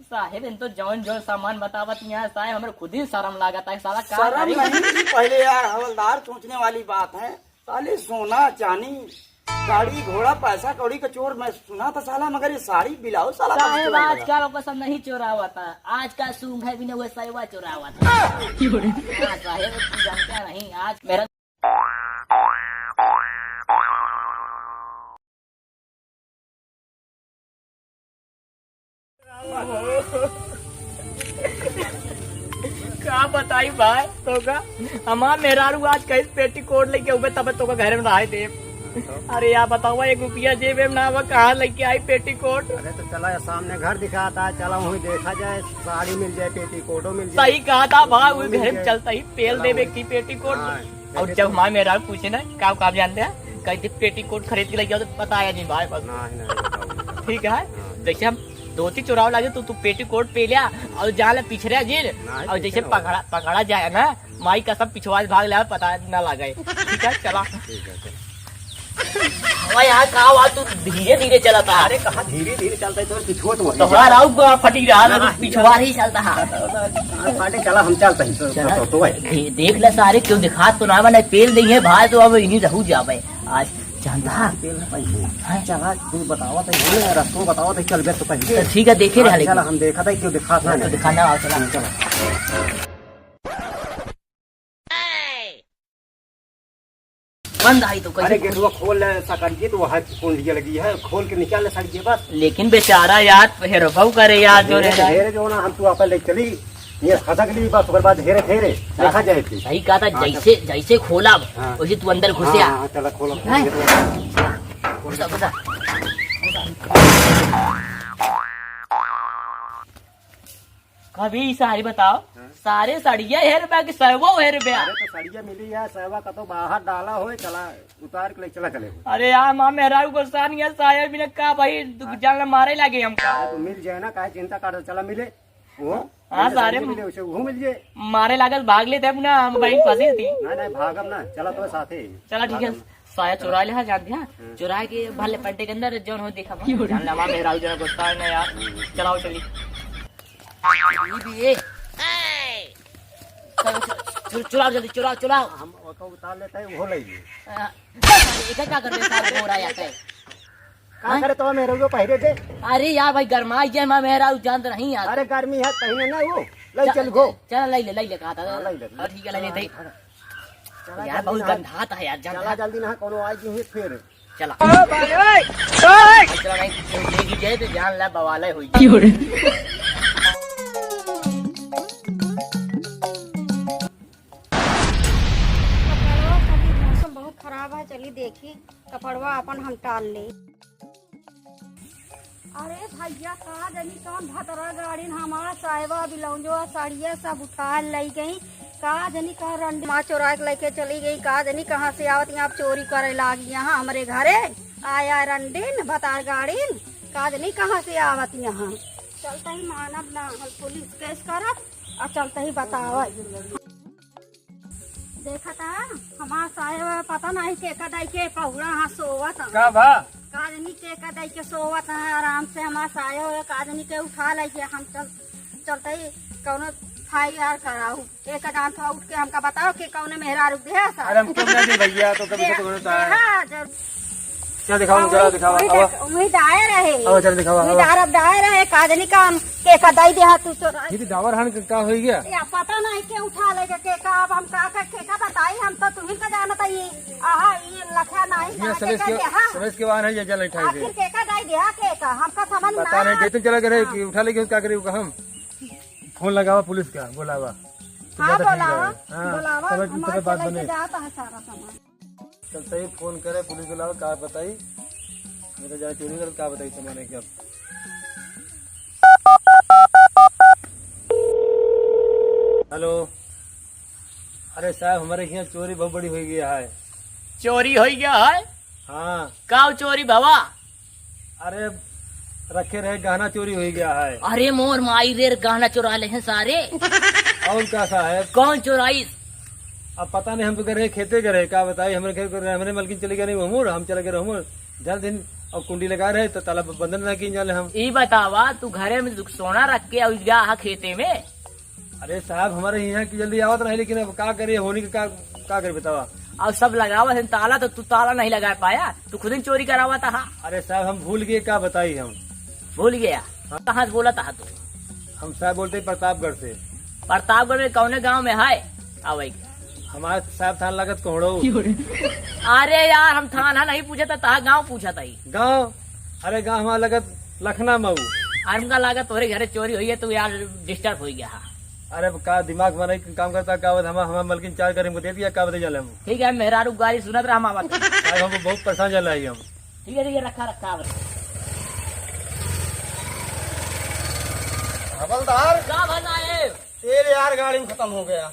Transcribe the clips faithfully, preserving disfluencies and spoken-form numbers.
साहेब, इन तो जौन जौन सामान बतावत यहाँ साहेब, हमरे खुद ही शर्म लागत है। साला का शर्म करी? नहीं थी पहले यार, हवलदार, सोचने वाली बात है। साले सोना चांदी, गाड़ी घोड़ा, पैसा कौड़ी का चोर मैं सुना था साला, मगर ये साड़ी ब्लाउज साला कहाँ से साहेब, चोराई लगा? आजकल ओकर सब नहीं चोरावत है। आजकल सूंघे भी नहीं हुए सैवा चोरावत है। हाँ साहेब, तू जानता नहीं, आज मेरा का बताई भाई तोका, हमार मेहरारू आज कहीं पेटीकोट लेके उबे तबे तोका घर में रहे दे। अरे यार बतावा, एक रुपया जेबे में ना बा, कहाँ लेके आई पेटीकोट? अरे तो चला यार, सामने घर दिखाता है, चला वहीं देखा जाए, साड़ी मिल जाए, पेटीकोटो मिल जाए। सही कहा था भाई, वो मिल घर में जाए। चलता ही पेल चला देबे वहीं। की पेटीकोट। हाँ। और जब हमारे मेहरारू पूछे ना, का काम जानते हैं, कह दे पेटीकोट खरीद के लेके आओ, तो बताया नहीं भाई बस। नहीं, नहीं, बताओ, नहीं, बताओ। ठीक है, हाँ। जैसे हम धोती चुराव लागे, तो तू पेटीकोट पे लिया और जा ले पिछड़े जिन, नहीं, और जैसे पीछे ना पकड़ा, पकड़ा जाए ना, माई कसम पिछवा से भाग ले, पता ना लगे। ठीक है, चला। ठीक है, चल। अबे यार, का हुआ, तू धीरे धीरे चलता है। अरे, कहाँ धीरे धीरे चलता है, तो तू छोट मोट तोहार आऊ बा फटी रहा, ना, तू पिछवा ही चलता है। अरे, फाटे चला, हम चलते हैं, तो, चला। तो, तो भाई। दे-, देख ले सारे, क्यों दिखात तो ना बने, पेल नहीं है भाई, तो अब इन्हीं रहू जाबे आज। जानता है? पेल ना पाई। हैं? चला, तू बतावा तो, ये रस्तो बतावा तो, चल बे तो पहले। तो ठीक है, देखे रहे हाँ, लेकिन। चला, हम देखा था, क्यों दिखात ना तो है। दिखाना आओ, चला। चला। बंद आई तो कैसे अरे, गेटवा खोल ले, सकन की तो वहाँ कुंडिया लगी है, खोल के निकाल ले साड़ी के बस। लेकिन बेचारा यार, हेरबऊ करे यार, जो हेरे, रे हेरे जो ना, हम तू आपन ले चली, ये खसक ली बस, ओकर बाद हेरे, हेरे, देखा जाए फिर। सही कहा था, हाँ, जैसे, जैसे खोला, हाँ। वैसे तू अंदर घुसे हाँ, आ। हाँ, चला, खोलो, हैं? खोलो, खोलो। घुसा, घुसा। कभी ई सारी बताओ, हाँ? सारे सड़िया हेर बा कि सैवो हेर बा? अरे तो सड़िया मिली है, सैवा का तो बाहर डाला होए, चला उतार के ले चला चले हो। अरे यार, माँ मेहरारू गुस्सा नहीं है, साया बिना का भाई, तू हाँ? जान ले मारे लागे हमका। अरे तो मिल जाए ना, काहे चिंता कर, चला मिले। वो हाँ, मिले, सारे सड़िया मिले, उसे वो मिल जाए। मारे लागल भाग लेते हैं ना, हम बहन फंसी थी। नहीं, नहीं, भागब ना, चला तो साथे। चला ठीक है। भागब। साया चुरा ले, हाँ, जान दिया। हम्म। चुरा के भले पंटे के अंदर जौन हो देखा बा। जान ले, हमार मेहरारू जौन गुस्सा है ना यार। चलाओ, चली। ये भी, ए। चलो, चु-, चुराओ जल्दी, चुराओ, चुराओ। हम ओका उतार लेते हैं, वो ले लिए। अ, एक क्या कर रहे साहब, हो रहा है, का हैं? करे तो मेहरारू पहिरे दे। अरे यार भाई, गरमाई जे हमार मेहरारू जानत नहीं यार। अरे गर्मी है, पहिने ना वो। ले चल, चल गो। चल, ले ले, ले ले, कहा था। हाँ, ले ले। हाँ, ठीक है, ले ले, हाँ, दे। हाँ। चला यार, जल्दी बहुत नहा। गंधात है यार, चला जल्दी। जल्दी नहा, कोनो आई जी फिर। चला। ओ भाई, ओए, ओए। चला नहीं, देगी जाए तो जान ला बवाले होई। क्यों रे? कपड़वा, चली, मौसम बहुत खराब है, चली देखी, कपड़वा अपन हम टाल ले। अरे भैया, का जनी कौन भतरा गाड़िन हमार साहेबा, ब्लाउजवा, साड़िया सब उठा लई गई। का जनी कहाँ रंडी माँ चोरा के लेके चली गई। का जनी कहाँ से आवत यहाँ चोरी करे लागी यहाँ हमरे घरे। आया रंडीन भतार गाड़िन, का जनी कहाँ से आवत यहाँ। चलता ही मानब ना, हम पुलिस केस करब और चलता ही बतावब। देखत ह, हमार साहेब पता नहीं केका दाई के पहुड़ा हाँ सोवत ह। का भा? का जनी केका दाई के सोवत ह आराम से, हमार साहेब का जनी के उठा लइके हम चल, चलते ही कौनो फाई आर कराऊ। एक जान तो उठ के हमका बताओ कि कौने मेहरारू देहा सा। अरे हम क्यों ना दी भैया, तो कभी दे-, तो कौनो सा है। देहा, जब क्या दिखाओ, हाँ, जरा वही, दिखाओ, वही आवा। देख, वही दायर है। आवा, जरा दिखाओ, वही आवा। दायर, अब दायर है, का जनी कौन केका दाई देहा तू चोरा। ये तो डावर हन के का होई गया? या पता नहीं के उठा ले के, केका, अब हम का, का, केका बताई, हम तो तुम्ही का जानत है ये। आहा, ये लखा नहीं ये जाने सवेस के, के, हाँ। सवेस के वाहन है, ये जल उठाई दे। आखिर केका दाई देहा, केका, हमका समझ पता ना। नहीं, जैसे चला गए हाँ। कि उठा लेके का करे हम? फोन लगावा पुलिस का, बोलावा। तो हाँ, ज्यादा ठीक बोलावा, रहेगा। हाँ, बोलावा, तब, हमारे तब बात चले बने। के जाता है सारा सामान। चलते ही फोन करे पुलिस वाला, का बताई? मेरे जाए चोरी कर, का बताई सामान है क्या? हेलो, अरे साहब, हमारे यहाँ चोरी बहुत बड़ी हो गया है। चोरी हो गया है? हाँ। का चोरी भवा? अरे, रखे रहे गहना चोरी हो गया है। अरे मोर माई रे, गहना चुरा ले हैं सारे। और का साहब? कौन चुराइस? अब पता नहीं, हम तो गए रहे खेते गए रहे, का बताई, हमारे घर गए रहे, हमारे मलकिन चले गए नहीं, हमूर, हम चले गए हमूर। जल्द दिन और कुंडी लगा रहे तो ताला बंद ना की जाले हम। ई बतावा, तू घरे में सोना रख के और जा हा खेते में? अरे साहब, हमारे यहाँ की जल्दी आवत रहे, लेकिन अब का करे, होनी के का, का करे बतावा? और सब लगावत है ताला, तो तू ताला नहीं लगा पाया, तू खुद ही चोरी करावा था। अरे साहब, हम भूल गए, का बताई हम। भूल गया? हाँ। कहाँ से बोला था तू? हम साहब बोलते हैं प्रतापगढ़ से। प्रतापगढ़ में कौने गांव में है? आ भाई। हमारे साहब थान लागत कोहड़ो। अरे यार, हम थाना नहीं पूछा था, तहा गांव पूछा था ही। गांव? अरे गांव हमारा लागत लखना मऊ। और हमका लागत तोरे घरे चोरी हुई है, तू यार डिस्टर्ब हो गया। अरे अब का दिमाग हमारा एक काम करता, का बात हमारा, हमारा मलकिन चार करे हमको दे दिया, का बता जाले हम। ठीक है, मेहरारू गाली सुनत रहा, हम आवत। साहब हमको बहुत परेशान चल रहा है हम। ठीक है, ठीक है, रखा, रखा, आवत। हवलदार, का भला है? तेल यार गाड़ी में खत्म हो गया।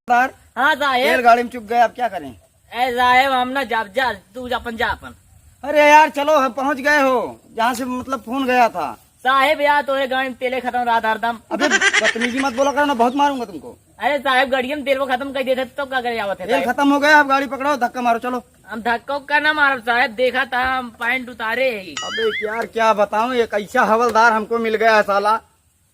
हवलदार, हाँ साहेब। तेल गाड़ी में चुक गया, अब क्या करें? ए साहेब, हम ना जा, जा, तू जा, अपन जा अपन। अरे यार, चलो, हम पहुंच गए हो, जहाँ से मतलब फोन गया था। साहेब यार, तोरे गाड़ी में तेले खत्म रहा था हरदम। अबे बदतमीजी मत बोला करो ना, बहुत मारूंगा तुमको। अरे साहेब, गाड़िया में तेल वो खत्म कर देते तो का करे आवत है तेल साहेब? खत्म हो गया, अब गाड़ी पकड़ो, धक्का मारो, चलो। हम धक्का उक्का ना मारब साहेब, देखा था हम पैंट उतारे ही। अबे यार, क्या बताऊं, एक ऐसा हवलदार हमको मिल गया है साला,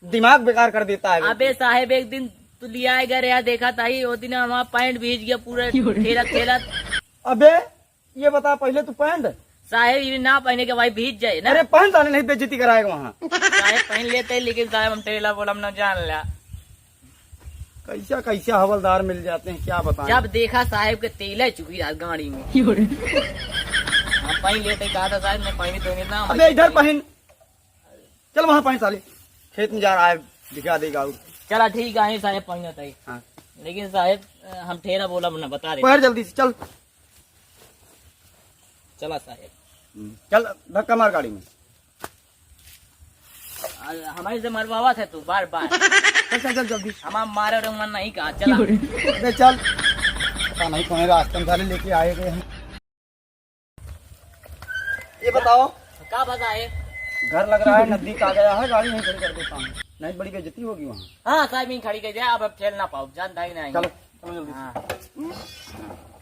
दिमाग बेकार कर देता है। अबे साहेब, एक दिन तू लिया गए रहा, देखा था ही, वो दिन हमारा पैंट भीज गया पूरा ठेलत ठेलत। अबे ये बता, पहले तू पहन दे। साहेब, ये ना पहने के भाई भीज जाए ना। अरे पहन, साले नहीं बेइज्जती कराएगा वहाँ। साहेब पहन लेते, लेकिन साहेब हम ठेला बोला हम ना जान ला। कैसा कैसा हवलदार मिल जाते हैं, क्या बताएं। जब देखा साहेब के तेल है चुकी रात गाड़ी में। हम पहन लेते, कहा था साहेब, मैं पहनी तो नहीं था, हम अबे ऐसे इधर पहन। पहन, चल वहाँ पहन साले, खेत में जा रहा है, दिखा देगा और। चला ठीक है साहेब, पहनत है। हाँ। लेकिन साहेब, हम ठेला बोला ना, बता दे। पहन जल्दी से, चल। चला साहेब। हम्म, चल धक्का मार गाड़ी में। आ, हमारे से मरवावा था तू बार बार। चल, चल, चल, जल्दी। हमारा मारे और मन नहीं कहा, चला। अबे चल। पता नहीं कौन रास्ते में साले लेके आए गए हैं। ये बताओ। का बताए? घर लग रहा है, नजदीक आ गया है, गाड़ी यहीं खड़ी कर देता हूँ, नहीं बड़ी बेइज्जती होगी वहाँ। हाँ, साहब, यहीं खड़ी कर दे, अब, अब ठेल ना पाओ, जानता ही नहीं। चलो, चलो जल्दी से। हाँ।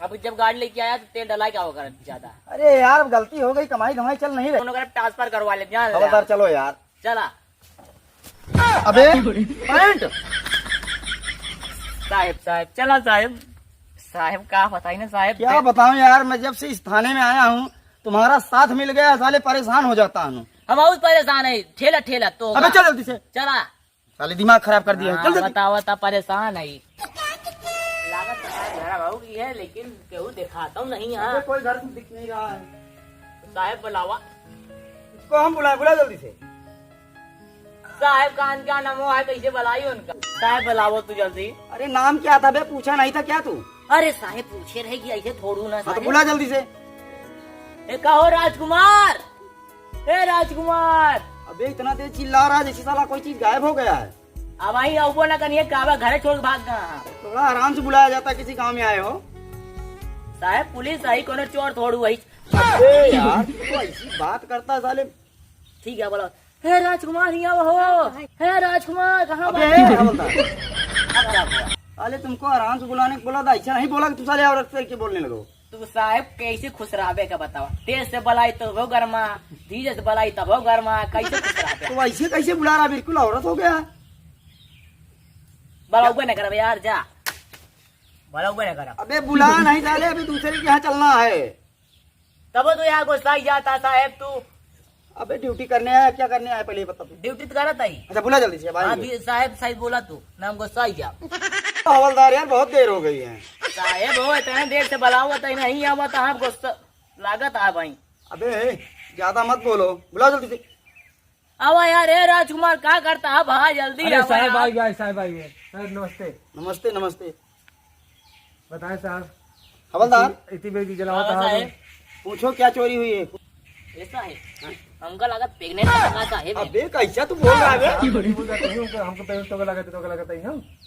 अब जब गाड़ी लेके आया तो तेल डलाई का होगा ज्यादा। अरे यार, अब गलती हो गई, कमाई धमाई चल नहीं रही। दोनों तरफ ट्रांसफर करवा ले, जान ले। हवलदार, चलो यार। चला। अबे, पैंट। साहेब, साहेब, चला साहेब। साहेब, का बताई ना साहेब, क्या दे- बताऊं यार, मैं जब से इस थाने में आया हूँ, तुम्हारा साथ मिल गया, साले परेशान हो जाता हूँ। हम बहुत परेशान है, ठेला, ठेला तो अबे होगा। चल जल्दी से। चला। साले दिमाग खराब कर दिया है। हाँ, चल जल्दी। बतावा ता परेशान है। लागत है घर भाऊ की है, लेकिन केहू देखाता हूँ नहीं यहाँ। अबे कोई घर दिख नहीं रहा है। साहेब बुलावा। इसको हम बुलाए, बुला जल्दी से। साहेब का इनका नाम है, कैसे बुलाई उनका? साहेब बुलावो तू जल्दी। अरे नाम क्या था बे, पूछा नहीं था क्या तू? अरे साहेब पूछे रहे कि ऐसे थोड़ू ना हाँ तो साहेब। बुला जल्दी से। ए कहो राजकुमार, ए राजकुमार। अबे इतना तेज चिल्ला रहा है जैसे साला कोई चीज गायब हो गया है। अब आई अबो ना करिए, काबा घरे छोड़ के भाग गया है। थोड़ा आराम से बुलाया जाता है, किसी काम में आए हो। साहेब पुलिस आई, कोनो चोर थोड़ू आई। अबे यार, तू तो ऐसी बात करता है साले। ठीक है, बोलो। हे राजकुमार, हियाँ हो। हे राजकुमार, कहाँ अबे, बा? हे, क्या बोलता है? अब क्या हुआ? साले, तुमको आराम से बुलाने को बोला था, ऐसा नहीं बोला कि तुम साले औरत तरीके बोलने लगो। तू साहेब कैसे खुश रहबे का बतावा? तेज से बुलाई तब हो गरमा, धीरे से बुलाई तब हो गरमा, कैसे खुश रहबे? तो ऐसे कैसे बुला रहा, बिल्कुल औरत हो गया। बुलाउबे न करबे यार, जा। बुलाउबे न करब। अबे बुला नहीं साले, अभी दूसरे के यहाँ चलना है। तब तो यहाँ गुस्सा ही जाता साहेब तू। अबे ड्यूटी करने आया, क्या करने आया, पहले ये बता तू। ड्यूटी तो करत आई। अच्छा, बुला जल्दी से, अब हाँ, आएंगे। दी-, साहेब, साहेब बोला तू, ना हम गुस्सा ही जा। हवलदार यार, बहुत देर हो गई है। साहेब हो, इतने देर से बुलाओ, तो नहीं आवा, तो हम गुस्सा लागत आ भाई। अबे, ज्यादा मत बोलो, बुला जल्दी से। आवा यार, ए राजकुमार, का करता है भाई, जल्दी अरे आवा साहब, यार। आ गया, साहब आ गए। सर, नमस्ते। नमस्ते, नमस्ते। बताएं साहब। हवलदार। इतनी, इतनी बेर की जलावत हाँ, है। साहब। पूछो क्या चोरी हुई है? ऐसा है? हाँ। हमका लगा pregnant लगा साहब। अबे कैसा तू बोल रहा है बे? हाँ, बिल्कुल तो नहीं, हमको, हमको pregnant तो लगा, तो लगा तो ही हम।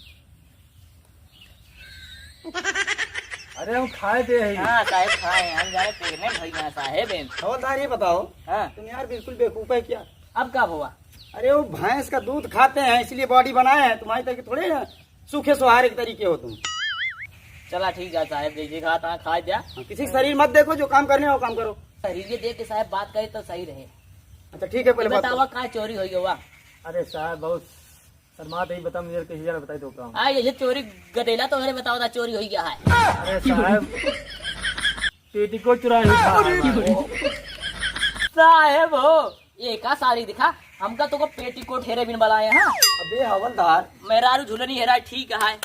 अरे हम खाए थे ही। हाँ साहब खाए हैं, हम जाने pregnant भई यहाँ साहब हैं। हवलदार ये बताओ, हाँ। तुम यार बिल्कुल बेवकूफ है क्या? अब का हुआ? अरे वो भैंस का दूध खाते हैं इसलिए body बनाए हैं, तुम्हारी तरह के थोड़े ना सूखे सुहारे के तरीके हो तुम। चला ठीक है साहेब, जैसे कहा था खा जा। हाँ, किसी का शरीर मत देखो, जो काम करने हो काम करो। शरीर के देख के साहेब बात करे तो सही रहे। अच्छा ठीक है, पहले बात बतावा करो। का चोरी होई हुआ? अरे साहेब, बहुत शर्मात ही बता मुझे, कैसे जाना बताई तो काम। आ ये चोरी गदेला तो मेरे बतावा था चोरी होई क्या है? अरे साहेब, पेटीकोट चुराए हुए था। साहेब हो, ये का साड़ी दिखा, हमका तो को पेटीकोट हेरे बिन बलाए हैं। अबे हवलदार। मेहरारू झुलनी हेरा ठीक है,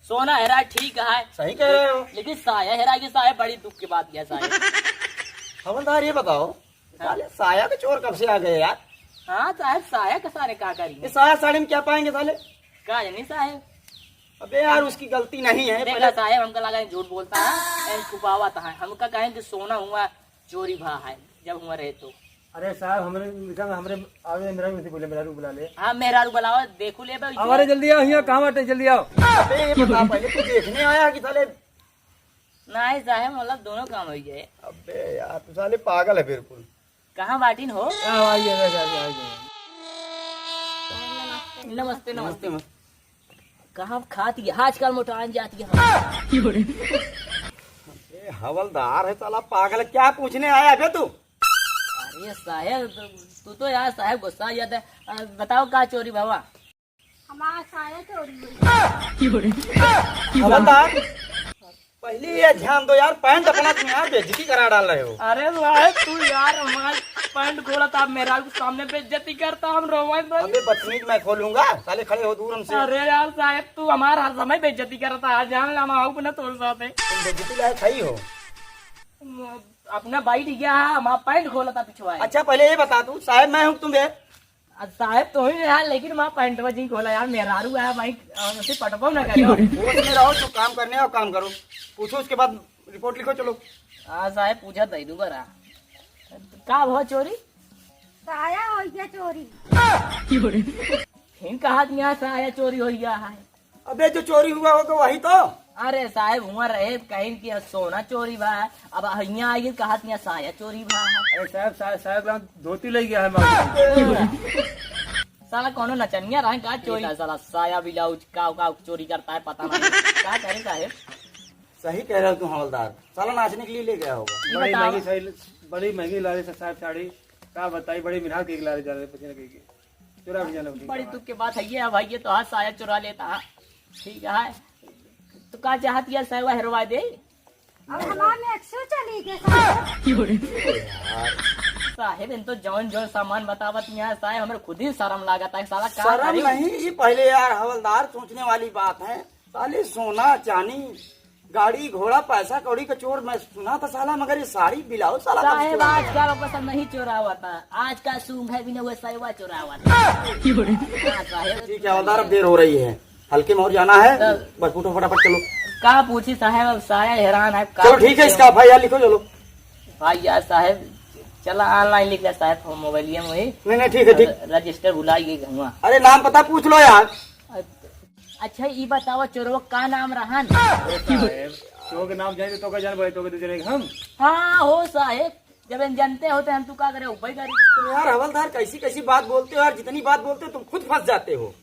सोना हेरा ठीक है। सही कह रहे हो। लेकिन साया हेरा के साहेब बड़ी दुख की बात किया साहेब। हवलदार ये बताओ, हाँ। साले साया के चोर कब से आ गए यार? हाँ साहेब, साया के सारे का करी? ये साया साड़ी में क्या पाएंगे साले? का जानी साहेब। अबे यार उसकी गलती नहीं है, देखा पहले साहेब, हमका लगा झूठ बोलता है, ए, छुपावत है। हमका कहें कि सोना हुआ चोरी भा है, जब हुआ रहे तो। अरे साहेब, हमरे, हमरे आगे मेहरारू से बोले, मेहरारू बुला ले। हाँ, मेहरारू बुलावा, देखू ले बे। अरे जल्दी आओ, यहाँ कहाँ बाटे, जल्दी आओ। अबे ये बता पहले, तू देखने आया कि साले? नहीं साहेब, मतलब दोनों काम हो जाए। अबे यार, तू साले पागल है बिल्कुल। कहाँ बाटिन हो? आओ, आइए, आइए, आइए, आइए। नमस्ते, नमस्ते। नमस्ते, नमस्ते। कहाँ खाती है? आजकल मोटान जाती है। ए, हवलदार है साला, पागल है, क्या पूछने आया बे तू? अरे साहेब, तू तो यार साहेब गुस्सा आ जाता है। आ, बताओ का चोरी भवा? हमारा साया चोरी हुई। हवलदार, पहले ये ध्यान दो यार, पैंट अपना तुम यार बेइज्जती करा डाल रहे हो। अरे साहेब, तू यार हमार पैंट खोला था, मेहरारू के सामने बेइज्जती करता, हम रोवन भाई। अबे बदतमीज, मैं खोलूंगा, साले खड़े हो दूर हमसे। अरे यार साहेब, तू हमार हर समय बेइज्जती करता है, जान ला हम आऊ ना तोर साथ है। तुम बेइज्जती लायक है ही हो। अपना बैठ गया है, हमार पैंट खोला था पिछवा है। अच्छा पहले ये बता तू, साहेब मैं हूँ कि तुम बे? आ, साहेब तो ही यार, लेकिन माँ पैंटवा जी खोला यार, मेहरारू आया भाई, आ, उसे पटको ना करो। होश में रहो, जो काम करने आओ काम करो, पूछो उसके बाद रिपोर्ट लिखो। चलो। हाँ साहेब, पूछा दे दू बरा। का भवा चोरी? साया हो गया चोरी। फिर कहा दिया साया चोरी हो गया है। अबे जो चोरी हुआ होगा वही तो। अरे साहेब, हुआ रहे कहीं कि सोना चोरी भा, अब हियाँ आइए कहा कि साया चोरी भा। अरे साहेब, साहेब, साहेब लोग धोती ले गया है मार। साला कौनो नचनिया रहे का चोरी? साला साया ब्लाउज का, का चोरी करता है पता नहीं। का करे साहेब? सही कह रहे हो तुम हवलदार, साला नाचने के लिए ले गया होगा। ये बड़ी बताओ। महंगी साड़ी, बड़ी महंगी ला रहे साहब साड़ी, का बताई, बड़ी मेहनत के ला रहे जा रहे पसीना के। चुरा भी जाना उनकी बड़ी कमाई। दुख के बात है ये, भाई, ये तो हाथ साया चुरा लेता है। ठीक है, तो का चाहत यार, साया हेरवा दे? अब हमार में अक्सर चली गए साहब। साहेब, इन तो जौन जौन सामान बतावत यहाँ, साहेब, हमरे खुद ही शर्म लागत है, साला का शर्म करी? नहीं, ये पहले यार हवलदार सोचने वाली बात है, साले सोना चांदी गाड़ी घोड़ा पैसा कौड़ी का चोर मैं सुना था साला, मगर ये साड़ी ब्लाउज साला कब से साहेब, चोर है? आजकल ओकर सब नहीं चोरावत है। आजकल सूंघे भी नहीं हुए, सैवा चोरावत है। हाँ, साहेब। ठीक है हवलदार, अब देर हो रही है, हल्के में और जाना है, तब बस उठो फटाफट चलो। का पूछी साहेब, अब साया हैरान है, का चलो ठीक है, पूछे? इसका एफ आई आर लिखो, चलो। भाई यार साहेब, चला online लिख ले साहेब, हम मोबाइलिया में ही नहीं, नहीं, ठीक है, ठीक। रजिस्टर भुला गई हुआ। अरे नाम पता पूछ लो यार। अच्छा, ई बतावा, चोरवा का नाम रहन? अरे साहेब, चोर के नाम जाने तो का जान भाई, तो के तो जाने हम। हाँ हो साहेब, जब हम जानते होते हम तू का करे, उपाय करी। तुम यार हवलदार, कैसी कैसी बात बोलते हो यार, जितनी बात बोलते हो तुम खुद फंस जाते हो।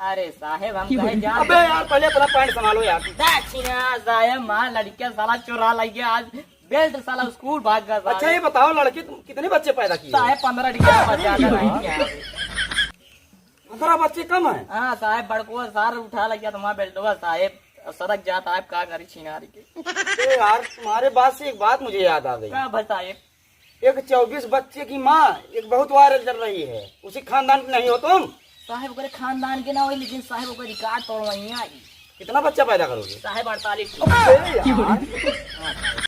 अरे साहेब, हम कहे जान अबे यार, पहले अपना पैंट संभालो यार। दक्षिणा साहेब, माँ लड़किया साला चोरा लग गया आज, बेल्ट साला स्कूल भाग गया साला। अच्छा, ये बताओ लड़के, तुम कितने बच्चे पैदा किए? साहेब, पन्द्रह डिग्री बच्चा का लड़किया। पन्द्रह बच्चे कम है? हाँ साहेब, बड़को सार उठा लग गया तुम्हारा बेल्टवा साहेब, सड़क जाता है, का करी छिनारी के। ए यार, तुम्हारे बात से एक बात मुझे याद आ गई। का बताए? एक चौबीस बच्चे की माँ एक बहुत वायरल चल रही है, उसी खानदान की नहीं हो तुम? साहेब, ओकरे खानदान के ना होई, लेकिन साहेब, ओकर रिकॉर्ड तोड़वाइया आई। कितना बच्चा पैदा करोगे? साहेब, अड़तालीस। अबे यार। हाँ, साहेब।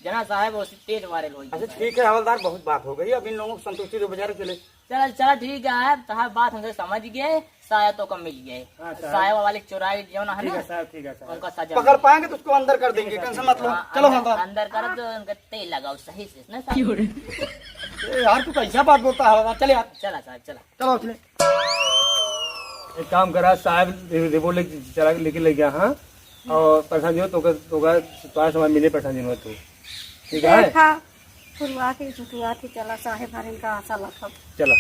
जना साहेब, उसी तेज वायरल होई। अच्छा, ठीक है हवलदार, बहुत बात हो गई, अब इन लोगों को संतुष्टि दो, बेचारे चले। चला, चला, ठीक है, तहार बात हमसे समझ गए, साया तो कम मिल गए। हाँ, साहब। साया वाले चुराए जो ना है ठीक ना, है, साहब, ठीक है, साहब। उनका सजा पकड़ मिले। पाएंगे तो उसको अंदर कर देंगे, ठीक है, टेंशन मत लो। हाँ, चलो, अंदर, हवलदार। अंदर कर दो, उनका तेल लगाओ सही से, ना साहब? क्यों रे? ए यार, तू कैसा बात बोलता है हवलदार? चले यार। चला साहब, चला। चलो, चले। एक काम करा साहब, रे-, रेबो ले, चला, लेके ले गया, हाँ? और परेशान जो तो का, तो का, तुम्हारे सामान मिले परेशान जो तू। ठीक है? देखा, फुलवा के, फुलवा के चला साहेब, हर इनका आशा लखब। चला।